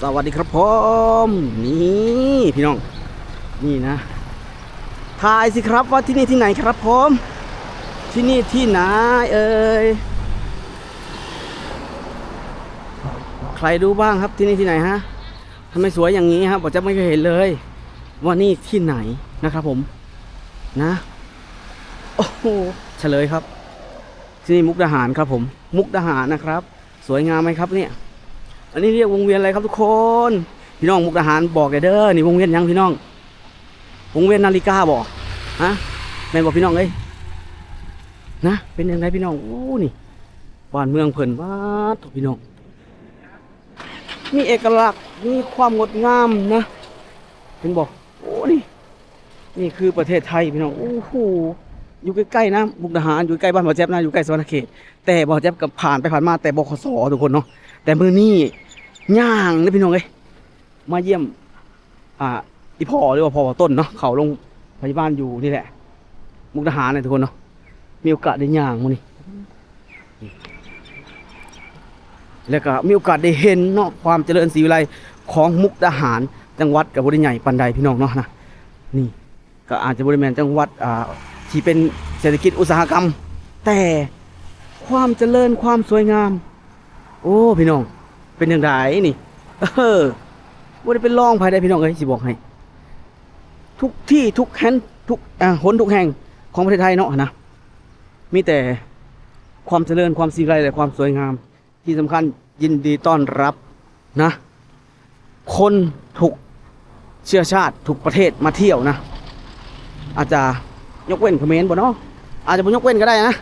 สวัสดีครับผม นี่พี่น้อง นี่นะ ทายสิครับว่าที่นี่ที่ไหนครับผม ที่นี่ที่ไหนเอ่ย ใครรู้บ้างครับ ที่นี่ที่ไหนฮะ ทำไมสวยอย่างนี้ครับ บ่าวแจ๊บไม่เคยเห็นเลย ว่านี่ที่ไหนนะครับผม นะ โอ้โห เฉลยครับ ที่นี่มุกดาหารครับผม มุกดาหารนะครับ สวยงามไหมครับเนี่ย อันนี้เรียกวงเวียนอะไรครับทุกคน พี่น้องมุกดาหารบอกแด่เด้อ นี่วงเวียนหยังพี่น้อง วงเวียนนาฬิกาบ่ ฮะ แม่นบ่พี่น้องเอ้ย นะ เป็นจั่งใดพี่น้อง โอ้ นี่ บ้านเมืองเพิ่น ป๊าดโธ่พี่น้อง มีเอกลักษณ์ มีความงดงามนะ เห็นบ่ โอ้ นี่ นี่คือประเทศไทยพี่น้อง โอ้โห อยู่ใกล้ๆนะ มุกดาหาร อยู่ใกล้บ้านบ่าวแจ๊บนะ อยู่ใกล้สะหวันนะเขต แต่บ่าวแจ๊บก็ผ่านไปผ่านมาแต่ บขส ทุกคนเนาะ แต่มื้อนี้ย่างเด้อพี่น้องเอ้ย มาเยี่ยม อ่า อีพ่อหรือว่าพ่อต้นเนาะ เข้าโรงพยาบาลอยู่นี่แหละ มุกดาหารนะทุกคนเนาะ มีโอกาสได้ย่างมื้อนี้ แล้วก็มีโอกาสได้เห็นเนาะ ความเจริญศรีวิไลของมุกดาหาร จังหวัดก็บ่ได้ใหญ่ปานใดพี่น้องเนาะนะ นี่ก็อาจจะบ่ได้แม่นจังหวัด อ่า ที่เป็นเศรษฐกิจอุตสาหกรรม แต่ความเจริญความสวยงาม โอ้ พี่น้อง เป็นจั่งใดนี่ เออ บ่ได้เป็นรองไผได้พี่น้องเอ้ย สิบอกให้ ทุกที่ทุกแห่ง ทุก อ่า หนทุกแห่งของประเทศไทยเนาะนะ มีแต่ความเจริญ ความศรีวิไล และความสวยงาม ที่สำคัญยินดีต้อนรับนะ คนทุกเชื้อชาติ ทุกประเทศมาเที่ยวนะ อาจจะยกเว้นเขมรบ่เนาะ อาจจะบ่ยกเว้นก็ได้นะ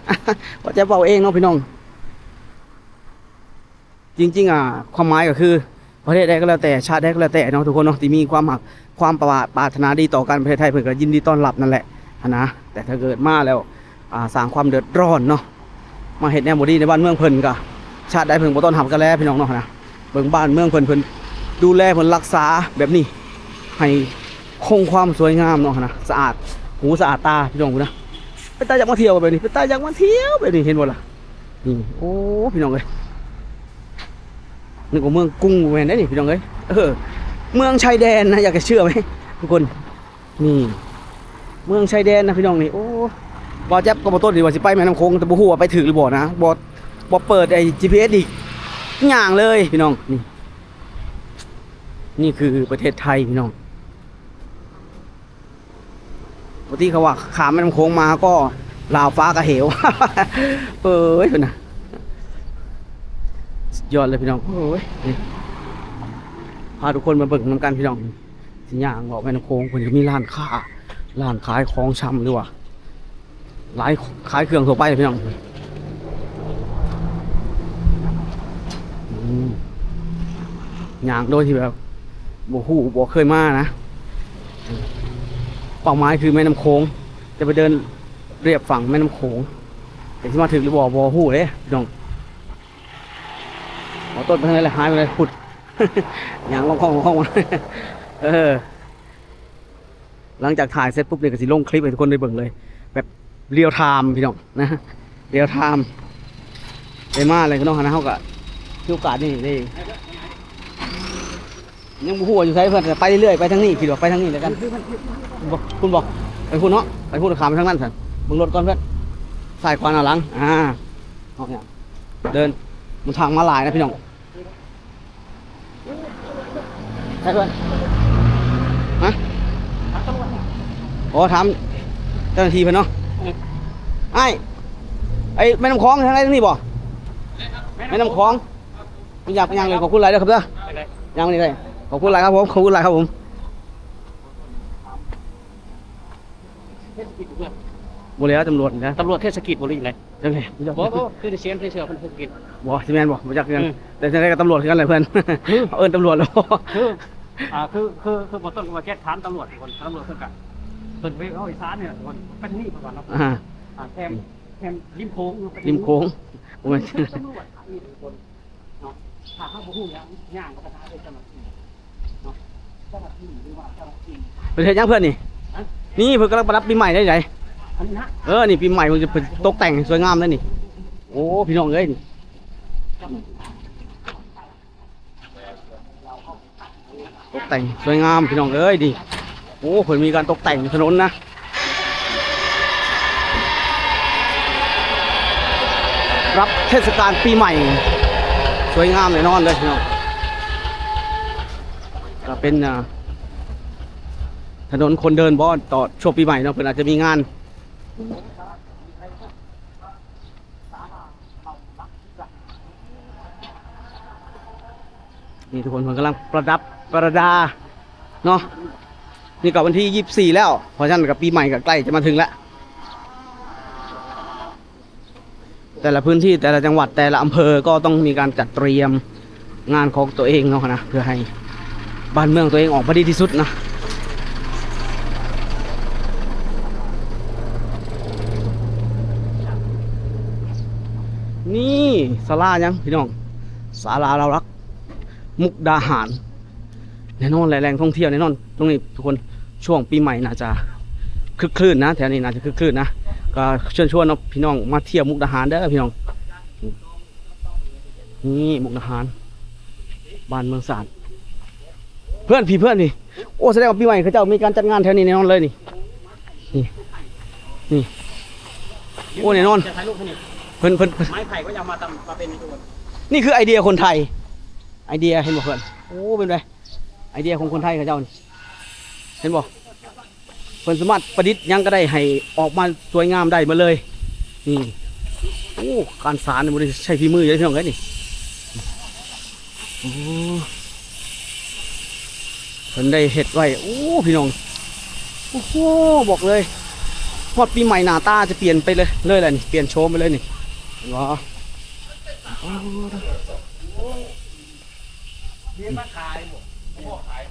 บ่าวแจ๊บเว้าเองเนาะพี่น้อง จริงๆ อ่ะ ความหมายก็คือ ประเทศใดก็แล้วแต่ ชาติใดก็แล้วแต่เนาะ ทุกคนเนาะ ที่มีความฮัก ความปรา ปรารถนาดีต่อกัน ประเทศไทยเพิ่นก็ยินดีต้อนรับนั่นแหละหั้นนะ แต่ถ้าเกิดมาแล้ว อ่า สร้างความเดือดร้อนเนาะ มาเฮ็ดแนวบ่ดีในบ้านเมืองเพิ่น ก็ชาติใดเพิ่นบ่ต้อนรับกันแหละพี่น้องเนาะนะ เบิ่งบ้านเมืองเพิ่น เพิ่นดูแล เพิ่นรักษาแบบนี้ ให้คงความสวยงามเนาะนะ สะอาดหูสะอาดตาพี่น้องพุ้นนะ เป็นตาอยากมาเที่ยวแบบนี้ เป็นตาอยากมาเที่ยวแบบนี้ เห็นบ่ล่ะ นี่ โอ้ พี่น้องเอ้ย นึกว่าเมืองกรุง บ่แม่นเด้นี่พี่น้องเอ้ย เออ เมืองชายแดนนะ อยากจะเชื่อไหมทุกคน นี่ เมืองชายแดนนะพี่น้องนี่ โอ้ บ่าวแจ๊บกับบ่าวต้นนี่ว่าสิไปแม่น้ำโขง แต่บ่ฮู้ว่าไปถูกหรือบ่นะ บ่ บ่เปิดไอ้ จีพีเอส อีก ย่างเลยพี่น้อง นี่ นี่คือประเทศไทยพี่น้อง ปกติเขาว่าข้ามแม่น้ำโขงมาก็ลาวฟ้าก็เหว เอ้ย พุ้นนะ สุดยอดเลยพี่น้อง โอ้ย นี่ พาทุกคนมาเบิ่งนำกันพี่น้อง สิย่างเลาะแม่น้ำโขง เพิ่นก็มีร้านค้า ร้านขายของชำหรือว่า หลาย ขายเครื่องทั่วไปเลยพี่น้อง อืม ย่างโดยที่แบบ บ่ฮู้ บ่เคยมานะ เป้าหมายคือแม่น้ำโขง จะไปเดินเลียบฝั่งแม่น้ำโขง แต่สิมาถูกหรือบ่ บ่ฮู้เด้พี่น้อง เอาต้นไปทางไหนล่ะ หายไปเลย พุ้น ย่างล่องๆ ๆ เออ หลังจากถ่ายเสร็จปุ๊บนี่ก็สิลงคลิปให้ทุกคนได้เบิ่งเลย แบบเรียลไทม์พี่น้องนะ เรียลไทม์ ได้มาเลยพี่น้องนะ เฮาก็มีโอกาสนี่ได้ ยังบ่ฮู้ว่าอยู่ไสเพิ่น ไปเรื่อยๆ ไปทางนี้ คิดว่าไปทางนี้แล้วกัน บ่ พุ้นบ่ ไปพุ้นเนาะ ไปพุ้น ข้ามไปทางนั้นซั่น เบิ่งรถก่อนเพิ่น ซ้ายขวาหน้าหลัง อ่า เอาเนี่ย เดิน มันทางม้าลายนะพี่น้อง ใช่เพิ่น ฮะ อ๋อ ถามเจ้าหน้าที่เพิ่นเนาะ เออ อ้าย ไอ้แม่น้ำโขงทางไหนทางนี้บ่ แม่น้ำโขง บ่อยากไปย่างเลย ขอบคุณหลายเด้อครับเด้อ ไปเลย ย่างมานี่เลย ขอบคุณหลายครับผม ขอบคุณหลายครับผม เทศกิจอยู่เพื่อน บ่แล้ว ตำรวจนะ ตำรวจเทศกิจบ่หรือจั่งใด จั่งใด บ่ บ่ คือได้เสียงเทศกิจ เพิ่นเทศกิจ บ่ สิแม่นบ่ บ่จักคือกัน อืม แต่จั่งใดก็ตำรวจคือกันแหละเพื่อน อืม เอิ้นตำรวจแล้ว คือ อ่า คือ คือ คือบ่ต้นว่าแจ็คถามตำรวจคน ตำรวจเพิ่นก็ เพิ่นไปเอาเอกสารนี่แหละคน เป็นนี่เพิ่นว่าเนาะ อ่า อ่า แคม แคมริมโขงเนาะ ริมโขง โอ้ย ตำรวจถามนี่คน เนาะ ถ้าเฮาบ่ฮู้หยัง ย่างก็ไปหาเจ้าหน้าที่เนาะ เจ้าหน้าที่หรือว่าเจ้าหน้าที่ เพิ่นเฮ็ดหยังเพิ่นนี่ ฮะ นี่เพิ่นกำลังประดับปีใหม่ได้ได อันนี้นะ เออ นี่ปีใหม่เพิ่นจะ เพิ่นตกแต่งให้สวยงามได้นี่ โอ้ พี่น้องเอ้ย นี่ เจ้าหน้าที่ เฮา ຕົກແຕ່ງສວຍງາມພີ່ນ້ອງເອີຍ ນີ້ ໂອ້ ເພິ່ນມີການຕົກແຕ່ງຖະໜົນນະ ຮັບເທດສະການປີໃໝ່ ສວຍງາມແນ່ນອນເລີຍພີ່ນ້ອງ. ກໍເປັນ ອ່າ ຖະໜົນຄົນເດີນບໍ່ ຕອນຊ່ວງປີໃໝ່ເນາະ ເພິ່ນອາດຈະມີງານ. ນີ້ທຸກຄົນ ເພິ່ນກຳລັງປະດັບປະດາເນາະ ນີ້ກໍວັນທີຊາວສີ່ແລ້ວ ເພາະສະນັ້ນກໍປີໃໝ່ກໍໃກ້ຈະມາເຖິງແລ້ວ. ແຕ່ລະພື້ນທີ່ ແຕ່ລະຈັງຫວັດ ແຕ່ລະອຳເພີ ກໍຕ້ອງມີການຈັດຕຽມ ງານຂອງຕົວເອງເນາະນະ ເພື່ອໃຫ້ບ້ານເມືອງຕົວເອງອອກມາດີທີ່ສຸດນະ. ນີ້ສາລາຫຍັງພີ່ນ້ອງ? ສາລາລາວລັກ ມຸກດາຫານ ແນ່ນອນແຫຼະ ແຫຼ່ງທ່ອງທ່ຽວແນ່ນອນ ຕົງນີ້ທຸກຄົນ. ຊ່ວງປີໃໝ່ໜ້າຈະຄຶກຄື້ນນະ ແຖວນີ້ໜ້າຈະຄຶກຄື້ນນະ ກໍເຊີນຊວນເນາະພີ່ນ້ອງ ມາທ່ຽວມຸກດາຫານເດີພີ່ນ້ອງ. ນີ້ມຸກດາຫານ ບ້ານເມືອງສາດ ເພື່ອນ ພີ່ເພື່ອນນີ້. ໂອ້ ສະແດງວ່າປີໃໝ່ເຂົາເຈົ້າມີການຈັດງານແຖວນີ້ແນ່ນອນເລີຍນີ້ ນີ້ ນີ້. ໂອ້ ແນ່ນອນ ຈະຖ່າຍຮູບໃຫ້ນີ້ ເພິ່ນ ເພິ່ນ ເພິ່ນ ໄມ້ໄຜ່ກໍຍັງມາຕຳ ມາເປັນຢູ່. ນີ້ຄືໄອເດຍຄົນໄທ ໄອເດຍ ເຫັນບໍ່ເພື່ອນ? ໂອ້ ເປັນໄດ ໄອເດຍຂອງຄົນໄທເຂົາເຈົ້ານີ້ ເຫັນບໍ່? ເພິ່ນສາມາດປະດິດຫຍັງກໍໄດ້ໃຫ້ອອກມາສວຍງາມໄດ້ໝົດເລີຍ ນີ້. ໂອ້ ການສານນີ້ບໍ່ໄດ້ໃຊ້ຝີມືເດ້ພີ່ນ້ອງເອີຍນີ້. ໂອ້ ເພິ່ນໄດ້ເຮັດໄວ້ ໂອ້ ພີ່ນ້ອງ ໂອ້ໂຫ ບອກເລີຍ ຮອດປີໃໝ່ໜ້າຕາຈະປ່ຽນໄປເລີຍ ເລີຍລະນີ້ ປ່ຽນໂສມໄປເລີຍນີ້ ເຫັນບໍ່?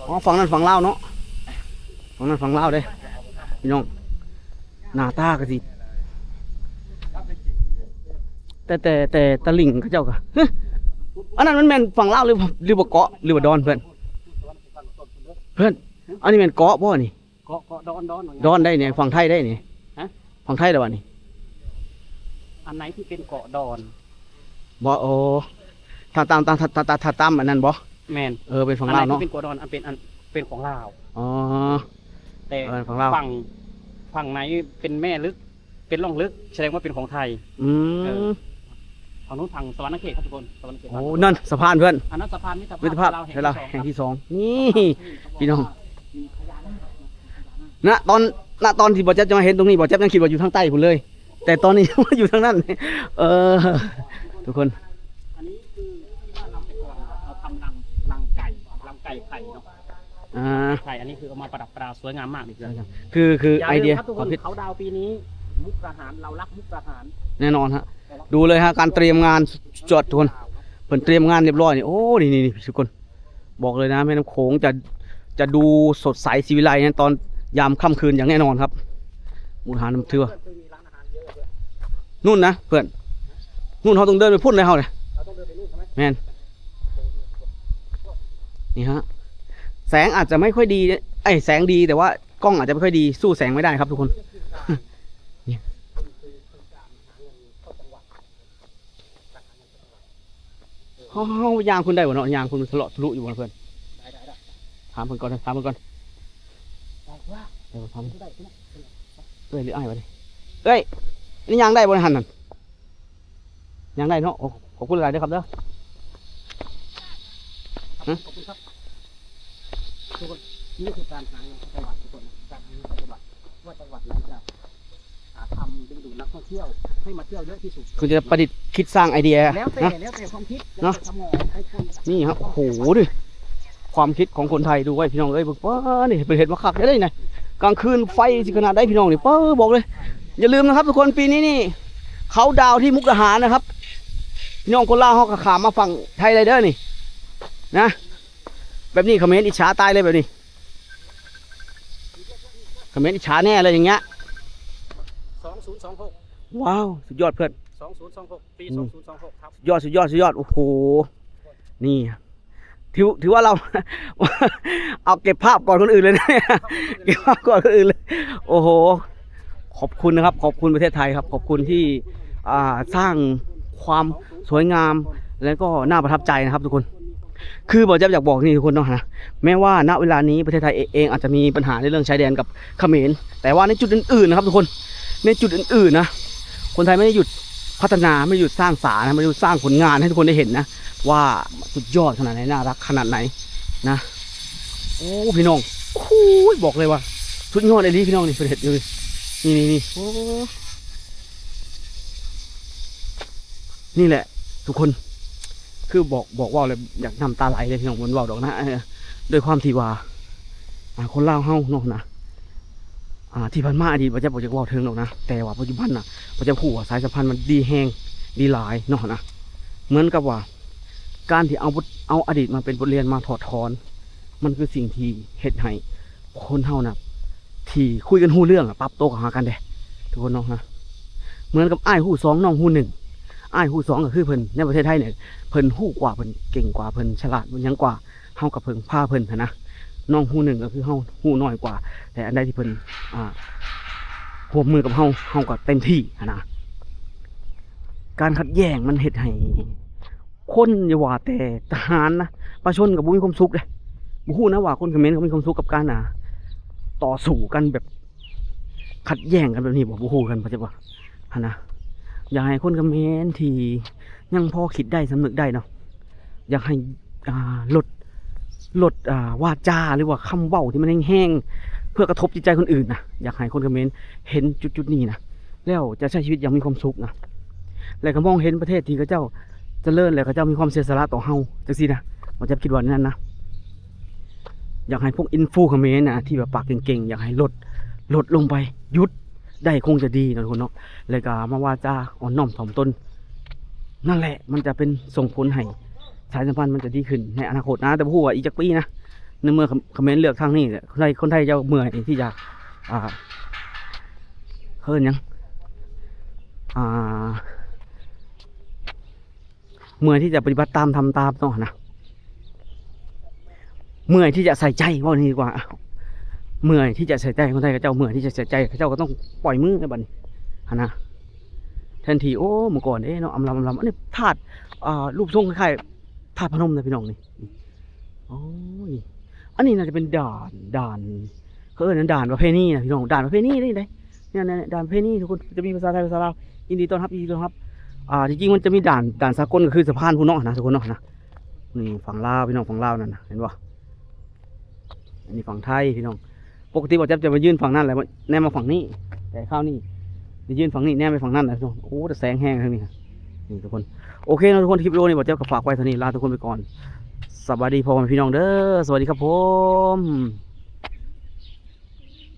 ອໍ ຝັ່ງນັ້ນຝັ່ງລາວເນາະ ຝັ່ງນັ້ນຝັ່ງລາວເດ້ພີ່ນ້ອງ. ໜ້າຕາກໍຊິ ແຕ່ ແຕ່ ແຕ່ຕະລິ່ງເຂົາເຈົ້າກໍ ຮະ ອັນນັ້ນມັນແມ່ນຝັ່ງລາວ ຫຼື ຫຼືວ່າເກາະ ຫຼືວ່າດອນເພື່ອນ? ເພື່ອນ ອັນນີ້ແມ່ນເກາະບໍ່ນີ້? ເກາະ ເກາະດອນ ດອນ ດອນໄດ໋ນີ້ ຝັ່ງໄທໄດ໋ນີ້ ຮະ ຝັ່ງໄທແລ້ວວະນີ້. ອັນໃດທີ່ເປັນເກາະດອນບໍ່? ໂອ້ ຖ້າຕາມ ຖ້າ ຖ້າ ຖ້າ ຖ້າຕາມອັນນັ້ນບໍ່? ແມ່ນ ເອີ ເປັນຝັ່ງລາວເນາະ ເປັນເກາະດອນ ອັນເປັນ ອັນເປັນຂອງລາວ. ອໍ ແຕ່ ເອີ ຝັ່ງລາວ ຝັ່ງ ຝັ່ງໃນເປັນແມ່ລຶກ ເປັນຮ່ອງລຶກ ສະແດງວ່າເປັນຂອງໄທ. ອືມ ເອີ ຝັ່ງໂນ້ນຝັ່ງສະຫວັນນະເຂດຄັບທຸກຄົນ ສະຫວັນນະເຂດ. ໂອ້ ນັ້ນສະພານເພື່ອນ ອັນນັ້ນສະພານມິດຕະພາບ ມິດຕະພາບ ລາວແຫ່ງ ລາວແຫ່ງທີສອງ ທີສອງ ນີ້ ພີ່ນ້ອງ. ນະຕອນ ນະຕອນທີ່ບໍ່ແຈັບຈະມາເຫັນຕົງນີ້ ບໍ່ແຈັບຍັງຄິດວ່າຢູ່ທາງໃຕ້ພຸ້ນເລີຍ ແຕ່ຕອນນີ້ມາຢູ່ທາງນັ້ນ. ເອີ ທຸກຄົນ ອັນນີ້ຄືທີ່ວ່າເຮົາແຕ່ກ່ອນເຮົາທຳລັງ ລັງໄກ່ ລັງໄກ່ໄຂ່ເນາະ. ອ່າ ໄຂ່ ອັນນີ້ຄືເອົາມາປະດັບປະດາສວຍງາມມາກນີ້ ຄື ຄື ຄືໄອເດຍ ຢ່າລືມຄັບທຸກຄົນ ເຂົາດາວປີນີ້ ມຸກດາຫານ ລາວລັກມຸກດາຫານ ແນ່ນອນຮະ. ດູເລີຍຮະ ການຕຽມງານສຸດຍອດທຸກຄົນ ເພິ່ນຕຽມງານຮຽບຮ້ອຍນີ້. ໂອ້ ນີ້ໆໆ ທຸກຄົນ ບອກເລີຍນະ ແມ່ນ້ຳໂຂງຈະ ຈະດູສົດໃສສີວິໄລໃນຕອນຍາມຄ່ຳຄືນຢ່າງແນ່ນອນຄັບ. ໝູທານນຳເທື່ອ ນູ້ນນະເພື່ອນ ນູ້ນ ເຮົາຕ້ອງເດີນໄປພຸ້ນເລີຍເຮົານະ. ແມ່ນ ນີ້ຮະ ແສງອາດຈະໄມ່ຄ່ອຍດີ ເອີຍ ແສງດີ ແຕ່ວ່າກ້ອງອາດຈະໄມ່ຄ່ອຍດີ ສູ້ແສງໄມ່ໄດ້ຄັບທຸກຄົນ. ນີ້ ເຮົາ ເຮົາຍ່າງຂຶ້ນໄດ້ບໍ່ເນາະ? ຍ່າງຂຶ້ນທະເລາະທະລຸຢູ່ບໍ່ເພື່ອນ? ໄດ້ ໄດ້ ໄດ້ ຖາມເພິ່ນກ່ອນ ຖາມເພິ່ນກ່ອນ. ໄດ້ ໄດ້ ຖາມ ໄດ້ ໄດ້ ເອື້ອຍ ຫຼືອ້າຍວະນີ້? ເອື້ອຍ ນີ້ຍ່າງໄດ້ບໍ່ຫັ້ນນັ້ນ? ຍ່າງໄດ້ເນາະ. ໂອ້ ຂອບຄຸນຫຼາຍເດີຄັບເດີ. ຮະ? ຂອບຄຸນ ຂອບຄຸນຄັບ. ທຸກຄົນ ນີ້ຄືການຫາເງິນຂອງຈັງຫວັດ ທຸກຄົນ ການຫາເງິນຂອງຈັງຫວັດ ວ່າຈັງຫວັດໃດຈະ ຫາທຳດຶງດູດນັກທ່ອງທ່ຽວໃຫ້ມາທ່ຽວເຍອະທີ່ສຸດ. ຄືຈະປະດິດຄິດສ້າງໄອເດຍ ແລ້ວແຕ່ ແລ້ວແຕ່ຄວາມຄິດ ເນາະ ແລ້ວແຕ່ສະໝອງຂອງຄົນ. ນີ້ຮະ ໂອ້ໂຫ ນີ້ ຄວາມຄິດຂອງຄົນໄທ ດູໄວ້ພີ່ນ້ອງເອີຍ ເບິ່ງ ປ້າ ນີ້ເພິ່ນເຮັດມາຄັກແທ້ໃດ໋ນະ. ກາງຄືນໄຟຊິຂະໜາດໃດພີ່ນ້ອງນີ້ ປ້າ ບອກເລີຍ. ຢ່າລືມນະຄັບທຸກຄົນ ປີນີ້ນີ້ເຄົາດາວທີ່ມຸກດາຫານນະຄັບ. ພີ່ນ້ອງຄົນລາວເຮົາກໍຂ້າມມາຝັ່ງໄທໄດ້ເດີນີ້ນະ. ແບບນີ້ຂະເໝນອິດສາຕາຍເລີຍ ແບບນີ້ ຂະເໝນອິດສາແນ່ເລີຍຢ່າງເງີ້ຍ. ສອງສູນສອງຫົກ ວ້າວ ສຸດຍອດເພື່ອນ ສອງສູນສອງຫົກ ປີ ອືມ ສອງສູນສອງຫົກ ຄັບ. ສຸດຍອດ ສຸດຍອດ ສຸດຍອດ. ໂອ້ໂຫ ນີ້ ຖື ຖືວ່າລາວ ເອົາເກັບພາບກ່ອນຄົນອື່ນເລີຍນະ ເກັບພາບກ່ອນຄົນອື່ນເລີຍ. ໂອ້ໂຫ ຂອບຄຸນນະຄັບ ຂອບຄຸນປະເທດໄທຄັບ ຂອບຄຸນທີ່ ອ່າ ສ້າງຄວາມສວຍງາມ ແລະກໍໜ້າປະທັບໃຈນະຄັບທຸກຄົນ. ຄືບ່າວແຈັບຢາກບອກນີ້ທຸກຄົນເນາະນະ ແມ້ວ່ານະເວລານີ້ປະເທດໄທເອ- ເອງອາດຈະມີບັນຫາໃນເລື່ອງຊາຍແດນກັບຂະເໝນ ແຕ່ວ່າໃນຈຸດອື່ນໆນະຄັບທຸກຄົນ ໃນຈຸດອື່ນໆນະ ຄົນໄທໄມ່ໄດ້ຢຸດພັດທະນາ ໄມ່ໄດ້ຢຸດສ້າງສານະ ໄມ່ໄດ້ຢຸດສ້າງຜົນງານໃຫ້ທຸກຄົນໄດ້ເຫັນນະ ວ່າສຸດຍອດຂະໜາດໃດ ໜ້າຮັກຂະໜາດໃດນະ. ໂອ້ ພີ່ນ້ອງ ໂອ້ຍ ບອກເລີຍວ່າສຸດຍອດອີ່ຫຼີພີ່ນ້ອງ ນີ້ເພິ່ນເຮັດຢູ່ນີ້ ນີ້ໆໆ ໂອ້ ນີ້ແຫຼະທຸກຄົນ ຄືບອກ- ບອກເວົ້າແລ້ວຢາກນ້ຳຕາໄຫຼເລີຍພີ່ນ້ອງ ບໍ່ແມ່ນເວົ້າດອກນະ ເອີ ດ້ວຍຄວາມທີ່ວ່າ ອ່າ ຄົນລາວເຮົາເນາະນະ ອ່າ ທີ່ຜ່ານມາອະດີດ ບໍ່ຈະ- ບໍ່ຢາກເວົ້າເຖິງດອກນະ ແຕ່ວ່າປັດຈຸບັນນະ ບໍ່ຈະຮູ້ວ່າສາຍສຳພັນມັນດີແຮງ ດີຫຼາຍເນາະນະ ເໝືອນກັບວ່າ ການທີ່ເອົາບົດ- ເອົາອະດີດມາເປັນບົດຮຽນ ມາຖອດຖອນ ມັນຄືສິ່ງທີ່ເຮັດໃຫ້ຄົນເຮົານະ ທີ່ຄຸຍກັນຮູ້ເລື່ອງອະ ປັບໂຕເຂົ້າຫາກັນເດ້ ທຸກຄົນເນາະນະ ເໝືອນກັບອ້າຍຮູ້ສອງ ນ້ອງຮູ້ໜຶ່ງ ອ້າຍຮູ້ສອງກໍຄືເພິ່ນໃນປະເທດໄທນີ້ ເພິ່ນຮູ້ກວ່າ ເພິ່ນເກັ່ງກວ່າ ເພິ່ນສະຫຼາດ ເພິ່ນຫຍັງກວ່າ ເຮົາກໍເພິ່ງພາເພິ່ນຫັ້ນນະ ນ້ອງຮູ້ໜຶ່ງກໍຄືເຮົາຮູ້ໜ້ອຍກວ່າ ແຕ່ອັນໃດທີ່ເພິ່ນ ອ່າ ຮ່ວມມືກັບເຮົາ ເຮົາກໍເຕັມທີ່ຫັ້ນນະ. ການຂັດແຍ້ງມັນເຮັດໃຫ້ ຄົນ ຢ່າວ່າແຕ່ທະຫານນະ ປະຊາຊົນກໍບໍ່ມີຄວາມສຸກເດ້ ບໍ່ຮູ້ນະວ່າຄົນຂະເໝນເຂົາມີຄວາມສຸກກັບການ ອ່າ ຕໍ່ສູ້ກັນແບບຂັດແຍ້ງກັນແບບນີ້ບໍ່ ບໍ່ຮູ້ຄືກັນ ເຂົ້າໃຈບໍ່ ຫັ້ນນະ. ຢາກໃຫ້ຄົນຂະເໝນທີ່ຍັງພໍຄິດໄດ້ ສຳນຶກໄດ້ເນາະ ຢາກໃຫ້ ອ່າ ລົດ- ລົດ ອ່າ ວາຈາ ຫຼືວ່າຄຳເວົ້າທີ່ມັນແຮງໆ ເພື່ອກະທົບຈິດໃຈຄົນອື່ນນະ ຢາກໃຫ້ຄົນຂະເໝນເຫັນຈຸດໆນີ້ນະ ແລ້ວຈະໃຊ້ຊີວິດຢ່າງມີຄວາມສຸກນະ ແລ້ວກໍມອງເຫັນປະເທດທີ່ເຂົາເຈົ້າຈະເລີນ ແລ້ວເຂົາເຈົ້າມີຄວາມເສຍສະຫຼະຕໍ່ເຮົາ ຈັ່ງຊີ້ນະ ບ່າວແຈັບຄິດວ່າແນວນັ້ນນະ. ຢາກໃຫ້ພວກອິນຟູຂະເໝນນະ ທີ່ແບບປາກເກັ່ງໆ ຢາກໃຫ້ລົດ- ລົດລົງໄປ ຢຸດໄດ້ຄົງຈະດີເນາະທຸກຄົນເນາະ ແລ້ວກໍມາວາຈາອ່ອນນ້ອມຖ່ອມຕົນ ນັ້ນແຫຼະ ມັນຈະເປັນສົ່ງຜົນໃຫ້ສາຍສຳພັນມັນຈະດີຂຶ້ນໃນອະນາຄົດນະ ແຕ່ບໍ່ຮູ້ວ່າອີກຈັກປີນະ ໃນເມື່ອຂະ- ຂະເໝນເລືອກທາງນີ້ ຄົນໄທ- ຄົນໄທເຈົ້າເມື່ອຍທີ່ຈະ ອ່າ ເອີ້ນຫຍັງ ອ່າ ເມື່ອຍທີ່ຈະປະຕິບັດຕາມ ທຳຕາມເນາະນະ ເມື່ອຍທີ່ຈະໃສ່ໃຈ ເວົ້ານີ້ດີກວ່າ ເມື່ອຍທີ່ຈະໃສ່ໃຈ ຄົນໄທເຂົາເຈົ້າເມື່ອຍທີ່ຈະໃສ່ໃຈ ເຂົາເຈົ້າກໍຕ້ອງປ່ອຍມືໃນບັດນີ້ຫັ້ນນະ ແທນທີ່ ໂອ້ ເມື່ອກ່ອນເດ້ເນາະ ອຳລຳ ອຳລຳ ອັນນີ້ທາດ ອ່າ ຮູບຊົງຄ້າຍໆ ທາດພະນົມນະພີ່ນ້ອງນີ້ ໂອ້ຍ ອັນນີ້ໜ້າຈະເປັນດ່ານ ດ່ານ ເຂົາເອີ້ນດ່ານປະເພນີນະພີ່ນ້ອງ ດ່ານປະເພນີເດ້ ນີ້ເດ້ ນີ້ໆ ດ່ານປະເພນີ ທຸກຄົນ ຈະມີພາສາໄທ ພາສາລາວ ຍິນດີຕ້ອນຮັບ ຍິນດີຕ້ອນຮັບ ອ່າ ທີ່ຈິງມັນຈະມີດ່ານ ດ່ານສາກົນກໍຄືສະພານພຸ້ນເນາະນະ ທຸກຄົນເນາະນະ ນີ້ຝັ່ງລາວ ພີ່ນ້ອງຝັ່ງລາວນັ້ນນະ ເຫັນບໍ່ ອັນນີ້ຝັ່ງໄທ ພີ່ນ້ອງ ປົກກະຕິບ່າວແຈັບຈະມາຢືນຝັ່ງນັ້ນແຫຼະ ແນມມາຝັ່ງນີ້ ແຕ່ຄາວນີ້ໄດ້ຢືນຝັ່ງນີ້ ແນມໄປຝັ່ງນັ້ນແຫຼະ ໂອ້ ແຕ່ແສງແຮງທາງນີ້ ນີ້ທຸກຄົນ ໂອເຄເນາະທຸກຄົນ ຄລິບວິດີໂອນີ້ບ່າວແຈັບກໍຝາກໄວ້ເທົ່ານີ້ ລາທຸກຄົນໄປກ່ອນ ສະບາຍດີພໍ່ແມ່ພີ່ນ້ອງເດີ ສະຫວັດດີຄັບຜົມ.